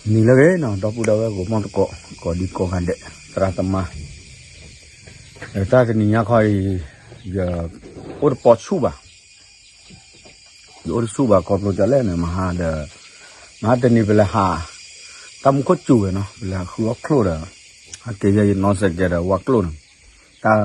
နံၤလၢအဂ့ၤနီၤ ဒီပုၢ်ဒီဝဲၢ်ဂီၤမီၢ်သကိး ကိးဒံကိးဂၤဒဲး သရၣ်သမါ, တၢ်တနံၤညါခီအံၤ ယအိၣ်တပီဆူၣ်ဘၣ်, ယအိၣ်တဆူၣ်ဘၣ် ခီဖျိကလဲၣ်န့ၣ် မဟါဒီး မဟါတနံၤပလဲၤဟး တၢ်မူခိၣ်စူၤဝဲနီၤ ပလဲၤဟးဃုအီၣ်ချိၣ်ဒီး ဟဲက့ၤယဲယနီၢ်စဲးကဲးဒီးဝါကျိၣ်န့ၣ် တၢ်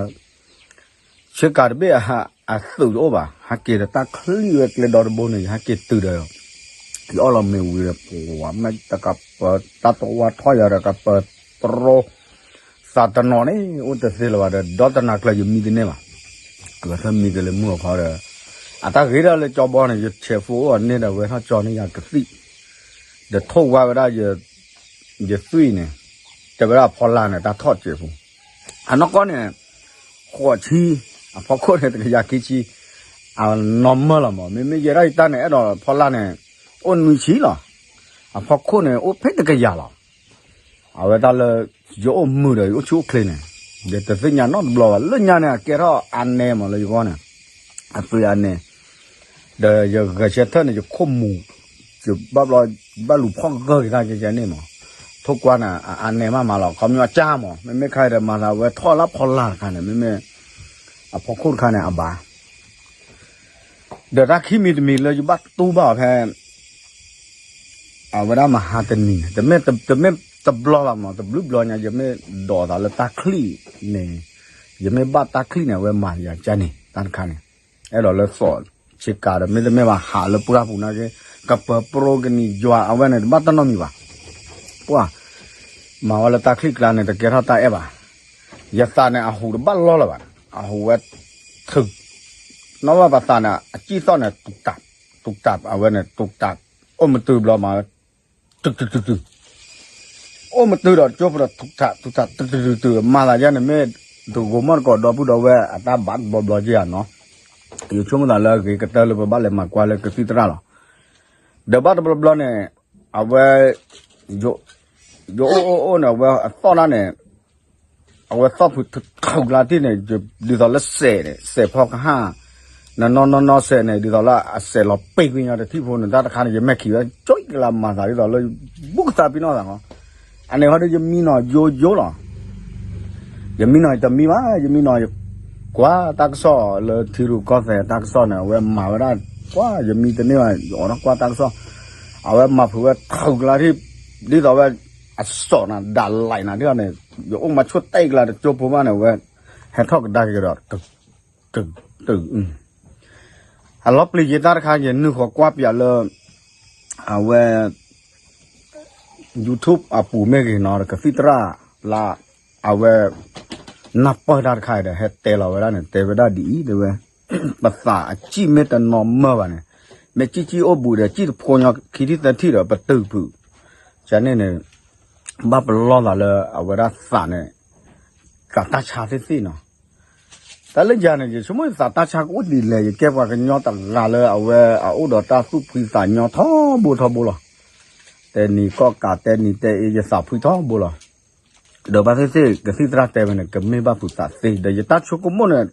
ဆ့ကၤတဘ့ၣ်အသုးတအိၣ်ဘၣ် ဟဲက့ၤဒီးတၢ်ချံၣ်ဝဲကျဲဒီတဘိန့ၣ် ယဟဲက့ၤတုၤဒီး ယအီၣ်လီၤမ့ၢ်ဝံၤဒီး ပှၤမ့ၢ်တကပၤ တၢ်တဝါထီၣ်ယၤဒီးကပၤတရိ သးတနီၤန့ၣ် အိၣ်တသ့လၢၤဘၣ်ဒီး ဒီတနၤကျၢၤယမံတန့ၢ်ဘၣ်, အဝဲသ့ၣ်မံကလဲၤမုၢ်အခီဒီး အတၢ်ဂ့ၤဒၣ်လၢကၠီဘီန့ၣ် ယဆဲးဖိအိၣ်အန့ၢ်ဒီး ဝဲထီၣ်ကၠီန့ၢ်ယၤကသံၣ် ဒီးထိၣ်ဝါဝဲဒၣ် ယသွံၣ်န့ၣ် တဲဝဲဒၣ်ဖီလာ်န့ၣ် တၢ်ထီၣ်စဲးဖိ အနီၢ်ကီၢ်န့ၣ် ဃိးဆံ, အဖီခိၣ်န့ၣ် တကယၤခံဆံ, အနီၢ်မၢလီၤမး မ့မ့ၢ်ယဲဒၣ်ယတၢ်န့ၣ် အဲၣ်ဒိးဖီလာ်န့ၣ် အိၣ်နွံဆံလီၤ, အဖီခိၣ်န့ၣ် အိၣ်ဖဲတကယၤလီၤ. အဝဲတၢ်လၢ ယအိၣ်မုာ်ဒီးယအိၣ်ဆူၣ်အိၣ်ချ့န့ၣ် ယတသ့ၣ်ညါနီတဘျီဘၣ် လၢညါန့ၣ် အကဲထီၣ်အါနဲမးလၢယဂီၢ်န့ၣ်, အသွံၣ်အါနဲ ဒီးယဂဲၤဆၢထၢၣ်န့ၣ် ယခိၣ်မူၤ, ယဘၣ်ဘျီ ဘၣ်လူၤဖီၣ်ဂၢၢ်က့ၤတၢ်ကဲကဲန့ၣ်မး, ထိၣ်ကွၢ်န့ၣ် အအါနဲမးမးလီၤ ခီပညီအကၢ်မး မ့မ့ၢ်ခါဒီးမၤသးဝဲထီၣ်လၢဖီလာ်တခါန့ၣ် မ့မ့ၢ် အဖီခိၣ်တခါန့ၣ်အဘၣ် ဒီးတၢ်ခံမံၤတမံၤလၢယဘၣ်တူၢ်ဘၣ်အီၤဖဲ အဝဲဒၣ်မဟါတနံၤန့ၣ် တမ့ၢ်တဘျီဘၣ်မး တဘျုးဘျီညါ ယမ့ၢ်ဒိးသးလၢတၢ်ချံၣ်န့ၣ်, ယမ့ၢ်ဘၣ်တၢ်ချံၣ်န့ၣ် အဝဲမၤယၤကၢ်န့ၣ် တၢ်တခါန့ၣ် အဲၣ်ဒိးလၢသီးဆ့ကၤဒီး မ့တမ့ၢ်ဘၣ်ဟးလၢပှၢ်ပူၤနာ်က့ ကပၢၤပြံကနံၤယွၤအဝဲန့ၣ် တဘၣ်တၢ်နီတမံၤဘၣ်, ပှၢ် မၤဝဲလၢတၢ်ချံၣ်ကျါန့ၣ် တကဲထီၣ်တၢ်အဲၣ်ဘၣ်, ယသးန့ၣ် အဟူးတဘၣ်လီၢ်လၢၤဘၣ်, အဟူးဝဲထုး နီၢ်ဘၣ်ပသးန့ၣ် အစံၣ်သီၣ်န့ၣ် တူးတၢ်, တူးတၢ် အဝဲန့ၣ် တူးတၢ်, အိၣ်မတုၤဘျီမၤဝဲ တုၤတုၤတုၤတုၤ, အိၣ်မတုၤဒီးကၠိဖိဒီး ထူးထးထူးထး တုၤတုၤတုၤတုၤ မၤသးယါန့ၣ်မ့ၢ် တဂိၤမီၢ်တကိးဒီပုၢ်ဒီဝဲၢ်အတၢ်ဘၣ်တဘျီဘျီက့ၤဧါနီၤ, ယဆိကမိၣ်သးလၢအဂ့ၤကတၢၢ်လၢပဘၣ်လဲၤမၤကွၢ်လၢကသံၣ်သရၣ်လီၤ, ဒီးဘၣ်တဘျီဘျီန့ၣ် အဝဲ ယအိၣ်အိၣ်အိၣ်န့ၣ် အဝဲအသီၣ်ဒၣ်န့ၣ် အဝဲသီၣ်ဖုးထုးကျါတံၢ်န့ၣ် ဒ်သိးလၢစဲးန့ၣ် စဲးဖီကဟၣ်, နနီၢ်နီၢ်နီၢ်စဲးန့ၣ် ဒ်သိးလၢအစဲးလီၤပ့ၤကွံာ်ညီတထံၣ်ဖိန့ၣ် တၢ်တခါန့ၣ် ယမဲာ်ခံးဝဲ ကၠိကလးမၤသးဒ်သိးလၢ ဘူးကသးပ့ၤနီၣ်သးဃီ, အန့ၣ်ဃီဒီးယမံနီၤယိယိလီၤ, ယမံနီၤယတမံဘၣ် ယမံနီၤယကွၢ်တၢ်ကစီၣ်လၢထံရူၢ်ကီၢ်သဲးတၢ်ကစီၣ်န့ၣ် အဝဲမၤဝဲဒၣ် ကွၢ်ယမံတန့ၢ်ဘၣ် ယအိးထီၣ်ကွၢ်တၢ်ကစီၣ်, အဝဲမၤဖုးဝဲထုးကျါတံၢ် ဒ်သိးဝဲ အစီၣ်နၤဒၣ်လဲာ်နၤဒ်န့ၣ် ယအိၣ်မၤဆိၣ်တဲာ်ကျါတကၠိဖိမးန့ၣ် အဝဲ ဟဲထီၣ်ကဒါက့ၤဒီး တ တ အလီၤပျံၤယတၢ်တခါ ယနုာ်ဃီၤကွၢ်ပၠးလၢ အဝဲ YouTube အပူၤမ့ၢ်ဂ့ၤနီၤ ကသံၣ်သရၣ်လၢ အဝဲ နၢ်ပၢၢ်တၢ်တခါဒီး ဟဲတဲလီၤဝဲဒၣ်န့ၣ် တဲဝဲဒၣ်ဒ်အံၤ တဲဝဲ ပသးအစံၣ်မ့ၢ်တနီၤမၢၢ်ဘၣ်န့ၣ် မ့ၢ်စံၣ်စံၣ်အိၣ်ဘူးဒီး စံၣ်တဖိညီခံထံၣ်သၢထံၣ်ဒီး ပတုာ်ဖုး ကန့ၣ်န့ၣ် ဘၣ်ပလီၢ်သးလၢအဝဲဒၣ်သးန့ၣ် သးတၢ်ဆါသ့ၣ်သ့ၣ်နီၤ တၢ်လၢယၤန့ၣ် ယဆိကမိၣ်ယသးတၢ်ဆါကအိၣ်ဒ်လဲၣ် ယကဲပှၤကညီတဂၤလၢအဝဲအအိၣ်ဒီးတၢ်သူၣ်ဖှံသးညီထီဘိထီဘိလီၤ. တဲနံၤကီၢ်ကးတဲနံၤတဲအ့ ယသးဖှံထီဘိလီၤ. ဒီးဘၣ်သ့ၣ်သ့ၣ် ကသံၣ်သရၣ်တဲဝဲန့ၣ် ကမ့ၢ်ဘၣ်ဖုးသးသ့ ဒီးယတၢ်ဆိကမိၣ်န့ၣ်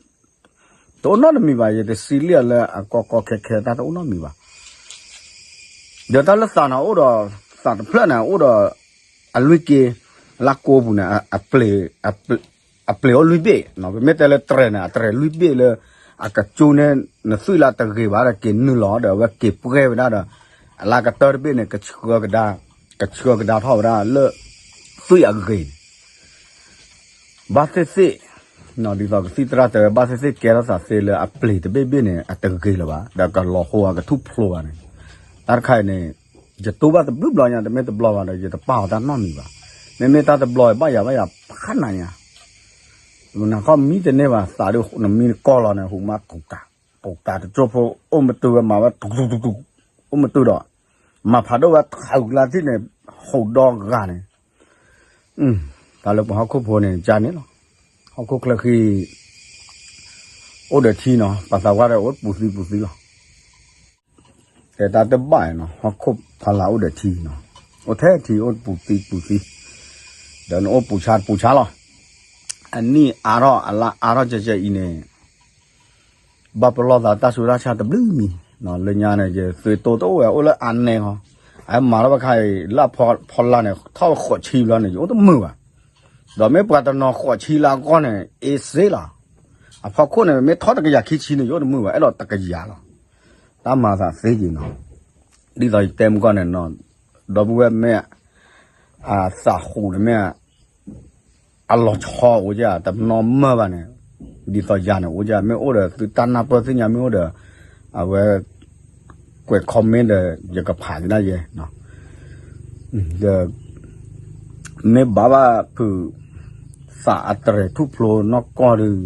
တအိၣ်နီတမံၤဘၣ် ယတစံးလံလၢအကီကီခဲခဲ တၢ်တအိၣ်နီတမံၤဘၣ် ဒီးတၢ်လၢသးန့ၣ်အိၣ်ဒီး သးတဖျၢၣ်န့ၣ် အိၣ်ဒီး အလွံၢ်က့ လၢကိပူၤန့ၣ် အပျ့ၤအိၣ်လွံၢ်ဘ့ၣ် ပမ့ၢ်တဲလၢတြဲၤန့ၣ် အတြဲၤလွံၢ်ဘ့ၣ်လၢ အကကၠိန့ၢ်နသွံၣ်လၢတဂ့ၤဘၣ်ဒီးက့ၤနုာ်လီၤဒီးအဝဲက့ၤပှဲၤဝဲဒၣ်ဒီး အလၢကတၢၢ်တဘ့ၣ်န့ၣ် ကဆှၢကဒါ ကဆှၢကဒါထီၣ်ဝဲဒၣ်လၢ သွံၣ်အဂ့ၤန့ၣ် ဘၣ်သ့ၣ်သ့ၣ် ဒ်သိးကသံၣ်သရၣ်တဲဝဲ ဘၣ်သ့ၣ်သ့ၣ်ကဲထီၣ်သးသ့လၢအပျ့ၤတဘ့ၣ်ဘ့ၣ်န့ၣ် အတဂ့ၤလၢၤဘၣ် ဒီးကလီၤဃိအကထူၣ်ဖျိဘၣ်န့ၣ် တၢ်တခါအံၤန့ၣ် ယတူၢ်ဘၣ်တဘျုးဘျီညါ တမ့ၢ်တဘျီဘၣ်ဒီး ယတပာ်အီၤတၢ်နီတမံၤဘၣ်. မ့မ့ၢ်တၢ်တဘျီဘၣ်ယၤဘၣ်ယၤဖးနးညါ နၤခီမံတန့ၢ်ဘၣ် သးဒ်နမံနကီၢ်လီၤန့ၣ် ဟူးမး ပူၤတၢ်တကၠိဖိ အိၣ်မတုၤဝဲမၤဝဲ တူၤတူၤတူၤတူၤ အိၣ်မတုၤဒီး မၤဖးဒိၣ်ဝဲထုးကျါတံၢ်န့ၣ် ဟူးဒီဂၤန့ၣ် တၢ်လၢပှၤဟီၣ်ခိၣ်ဖိန့ၣ် ကန့ၣ်လီၤ. ဟီၣ်ခိၣ်ချၢဃံ အိၣ်ဒီးထံနီၤ ပှၤသးဝါဒီးအိၣ်ပူၤသံပူၤသံလီၤ. တဲတၢ်တဘၣ်နီၤ ဟီၣ်ခိၣ်ဖီလာ်အိၣ်ဒီးထံနီၤ အိၣ်ထဲထံအိၣ်ပူၤသံပူၤသံ ဒီးနအိၣ်ပူၤဆါတပူၤဆါလီၤ. အနံၣ်အါထီၣ်အလါအါထီၣ်ကဲကဲအံၤန့ၣ် ဘၣ်ပလီၢ်သးတၢ်ဆူးတၢ်ဆါတဘျုးမံၤ လၢညါန့ၣ် ယသုးတိတအိၣ်ဝဲ အိၣ်လၢအါနဲဟီ အမၤထီၣ်ဘၣ်ခါအံၤ လၢအဖီလာ်န့ၣ် ထီၣ်ဃိးဆံဘျီန့ၣ် ယအိၣ်တမုာ်ဘၣ်. ဒီးမ့ၢ်ပှၤတနီၤဃိးဆံလၢအဂီၢ်န့ၣ် အ့စ့လီၤ. အဖီခိၣ်န့ၣ် မ့ၢ်ထီၣ်တကယၤခံဆံန့ၣ် ယအိၣ်တမုာ်ဘၣ် အဲၣ်ဒိးတကယၤလီၤ. တၢ်မၤသးသ့က့ၤနီၤ. ဒ်သိးယတဲမုၢ်ကီၢ်န့ၣ်နီၤ, ဒီပုၢ်ဝဲၢ်မ့ၢ် အသးဟူးန့ၣ်မ့ၢ် အလီၤဆီအိၣ်ကၢ် တနီၤမၢဘၣ်န့ၣ်, ဒ်သိးယၤန့ၣ်အိၣ်ကၢ် မ့ၢ်အိၣ်ဒီးသုတၢ်နၢ်ပၢၢ်သ့ၣ်ညါ မ့ၢ်အိၣ်ဒီး အဝဲ ကွဲး comment ဒီး ယကဖးကဒါယဲ, ဒီး မ့ၢ်ဘၣ်ဘၣ်ဖုး သးအတြဲၤထူၣ်ဖျိနီၢ်ကီၢ်ဒီး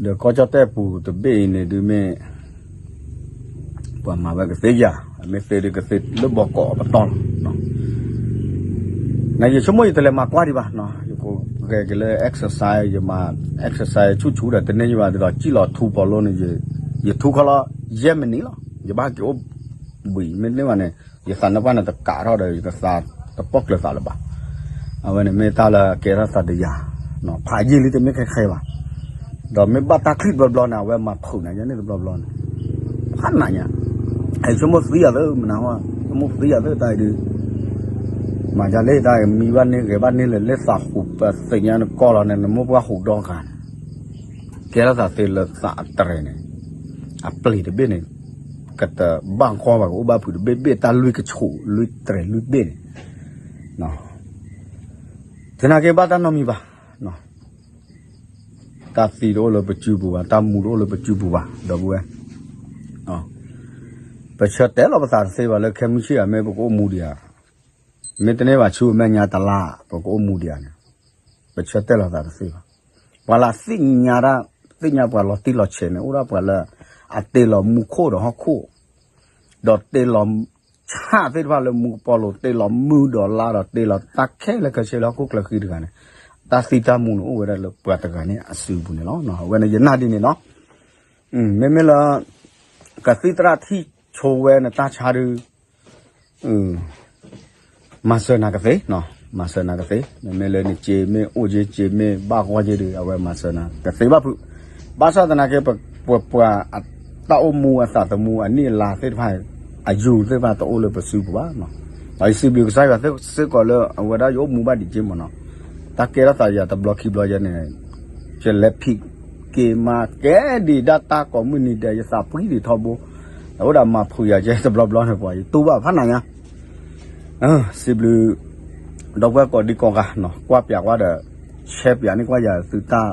ဒီးကီၢ်ကၠီၣ်တဲၣ်ပူၤတဘ့ၣ်အံၤန့ၣ်ဒုးမ့ၢ် ပှၤမၤဝဲကသ့ယၤ, မ့ၢ်သ့ဒုးကသ့လၢဘီကီးအပတီၢ်လီၤ. နယဆိကမိၣ် ယတလဲၤမၤကွၢ်ဒံးဘၣ်, ယကဂဲၤက့ၤလၢ exercise ယမၤ exercise ဆူၣ်ဆူၣ်ဒီး တန့ၢ်ယဘၣ်ဒ်သိး ကံၣ်လီၤထူပီၤလိန့ၣ် ယထူခီလီၤ ယဲၢ်မံးနံးလီၤ. ယဘၣ်က့ၤအိၣ်ဘှံးမ့ၢ်န့ၢ်ဘၣ်န့ၣ် ယသးနၢ်ပှၢ်န့ၣ်တကးထီၣ်ဒီး ယကသးတပီၣ်ကျၢၤသးလၢၤဘၣ်. အဝဲန့ၣ်မ့ၢ်တၢ်လၢအကဲထီၣ်သးတယၤ, ဖးယံာ်လံတမ့ၢ်ခဲခဲဘၣ်. ဒီးမ့ၢ်ဘၣ်တၢ်ချံတဘျီဘျီန့ၣ် အဝဲမၤဖုးနၤယဲန့ၣ်တဘျီဘျီန့ၣ်, ဖးနးညါ, ဆိကမိၣ်သံယၤသ့မနၤဟီ, ဆိကမိၣ်သံယၤသ့တၢ်အံၤဒုး မၤယၤလၢတၢ်အံၤ မံဘၣ်န့ၢ်ဂဲၤဘၣ်န့ၢ်လၢ လၢသးဟူးပသ့ၣ်ညါနကီၢ်လီၤန့ၣ် နမိၢ်ပှၢ်ဟူးဒီဂၤန့ၣ်, ကဲထီၣ်သးသ့လၢသးအတြဲၤန့ၣ်, အပျ့ၤတဘ့ၣ်န့ၣ် ကတဘၣ်ဃီဘၣ် ကအိၣ်ဘၣ်ဖုးတဘ့ၣ်ဘ့ၣ် တၢ်လွံၢ်ကဆူး လွံၢ်တြဲၤလွံၢ်ဘ့ၣ်န့ၣ်, သနာ်က့ဘၣ်တၢ်နီတမံၤဘၣ်. တၢ်သံတအိၣ်လၢပစုပူၤဘၣ်, တၢ်မူတအိၣ်လၢပစုပူၤဘၣ် ဒီပုၢ်ဝဲၢ်, ပဆၢတဲာ်လီၤပသးတသ့ဘၣ်လၢ ခဲမုၢ်ဆ့ၣ်ဧါ မ့ၢ်ပကအိၣ်မူဒံးဧါ, မ့ၢ်တန့ၢ်ဘၣ်ဆူမဲာ်ညါတလါ ပကအိၣ်မူဒံးဧါန့ၣ်, ပဆၢတဲာ်လီၤသးတသ့ဘၣ်. ပှၤလၢသ့ၣ်ညါတၢ် သ့ၣ်ညါပှၤလီၤတံၢ်လီၤဆဲးန့ၣ် အိၣ်ဒၣ်ပှၤလၢ အတ့လီၤမူခိၣ်ဒီးဟီၣ်ခိၣ်, ဒီးတ့လီၤဆၣ်သ့ၣ်တဖၣ်လၢမူကပီၤလိၤ တ့လီၤမုၢ်ဒီးလါဒီး တ့လီၤတၢ်ခဲလၢာ်ခဲဆ့လၢဟီၣ်ခိၣ်ချၢဃံတဂၤန့ၣ်, တၢ်သံတၢ်မူန့ၣ် အိၣ်ဝဲဒၣ်လၢပှၤတဂၤန့ၣ်အစုပူၤန့ၣ်လီၤ. အဝဲန့ၣ်ယနာ်ဒ်န့ၣ်လီၤ. မ့မ့ၢ်လၢ ကသံၣ်သရၣ်ထံၣ်ဆိဝဲနတၢ်ဆါဒုး မၤစၢၤနၤကသ့, မၤစၢၤနၤကသ့, မ့မ့ၢ်လၢနစ့မ့ၢ်အိၣ်က့ စ့မ့ၢ်ဘၣ်ဂီၢ်က့ဒုး အဝဲမၤစၢၤနၤကသ့ဘၣ်ဖုး, ဘၣ်ဆၣ်သနာ်က့ ပပှၤအတၢ်အိၣ်မူအသးသမူအနံၣ်အလါသ့ၣ်တဖၣ် အယူၤသ့ၣ်တဖၣ်တအိၣ်လၢပစုပူၤဘၣ်. ဒီးယစံးဘျုးကစၢ်ယွၤစ့ၢ်ကီးလၢအဝဲဒၣ်ယအိၣ်မူဘၣ်ဒံးက့မ့ၢ်နီၤ, တၢ်ကဲထီၣ်သးယၤတဘျီခံဘျီယဲန့ၣ်, ယလဲၤဖံးက့ၤမၤကဲဒံးဒၣ်တၢ်ကိးမုၢ်နံၤဒဲး ယသးပှံၤဒံးထီဘိ, အအိၣ်ဒၣ်မၤဖုးယၤကဲတဘျီဘျီန့ၣ်ပှၤ ယတူၢ်ဘၣ်ဖးနးညါ စံးဘျုး ဒီပုၢ်ဝဲၢ်ကိးဒံကိးဂၤနီၤ ကွၢ်ပၠးကွၢ်ဒီး share ပၠးန့ၢ်ကွၢ်ယၤသုတၢ်,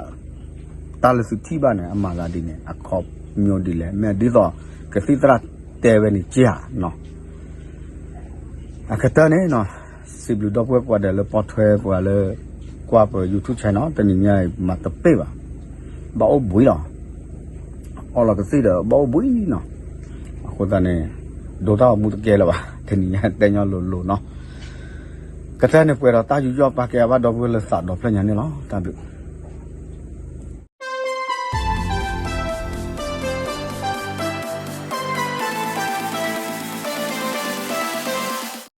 တၢ်လၢသုထံၣ်ဘၣ်န့ၣ် အမၤသးဒ်န့ၣ် အခီပညီဒ်လဲၣ် မ့ၢ်ဒ်သိး ကသံၣ်သရၣ်တဲဝဲန့ၣ်က့ဧါနီၤ. အကတၢၢ်န့ၣ်နီၤ စံးဘျုးဒီပုၢ်ဝဲၢ်ကိးဂၤဒဲးလၢပိာ်ထွဲပှၤလၢ ကွၢ်ပ YouTube channel တနံၤညါအံၤ မၤတပ့ၢ်ဘၣ်, ဘၣ်အိၣ်ဘှံးလီၤ. အီလီၤကသံၣ်ဒီးဘၣ်အိၣ်ဘှံးနီၤ. အဃိသတးန့ၣ် ဒိတၢ်အိၣ်မူတကဲလၢၤဘၣ် တနံၤညါတဲညီလိၤလိၤနီၤ. ကတၢၢ်န့ၣ် ပှဲၤဒီးတၢ်ယူးယီၣ်ပာ်ကဲအဘၣ်ဒီပုၢ်ဝဲၢ်လၢသးဒီဖျၢၣ်ညါန့ၣ်လီၤ. တၢ်ဘျုး